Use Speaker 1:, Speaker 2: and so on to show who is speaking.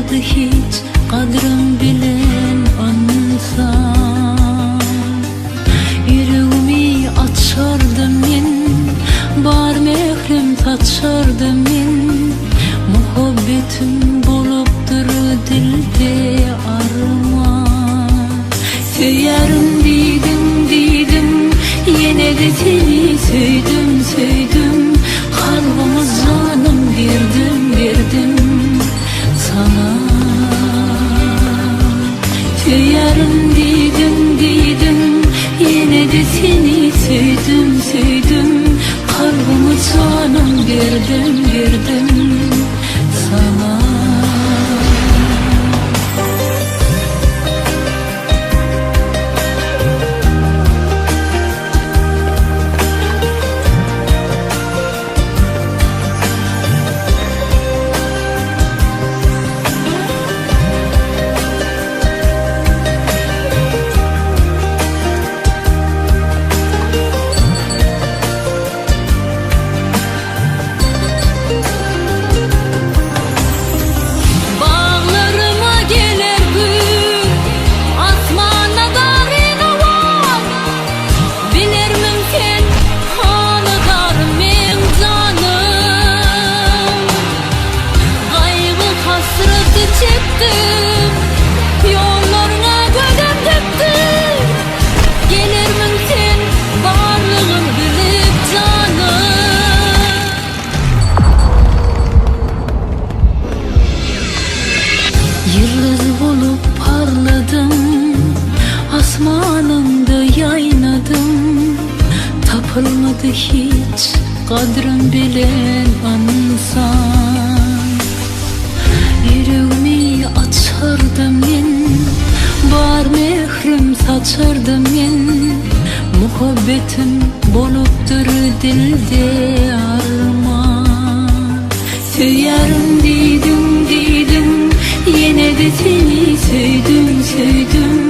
Speaker 1: Tapylmady hiç gadrym bilen ynsan. Ýüregimi açardym men, bar mährim saçardym men. Muhabbetim bolupdyr dilde arman. Söýerin diýdim, diýdim, ýene-de seni söýdüm, söýdüm. Kalbymy janym berdim, berdim saňa. Söýerin diýdim, diýdim, ýene-de seni söýdüm, söýdüm. Kalbymy janym berdim, berdim saňa. Baglaryma geler gün, asmanda zaryn owaz. Bilermiň sen hany meň janym. Gaýgy hasraty çekdim, ýollaryňa gözüm dikdim. Gelermiň sen barlygym bilip janym. Ýyldyz bolup parladym, asmanyňda ýaýnadym. Tapylmady hiç gadrym bilen ynsan. Ýüregimi açardym men, bar mährim saçardym men. Muhabbetim bolupdyr dilde arman. Söýerin diýdim, diýdim, ýene-de seni söýdüm, söýdüm.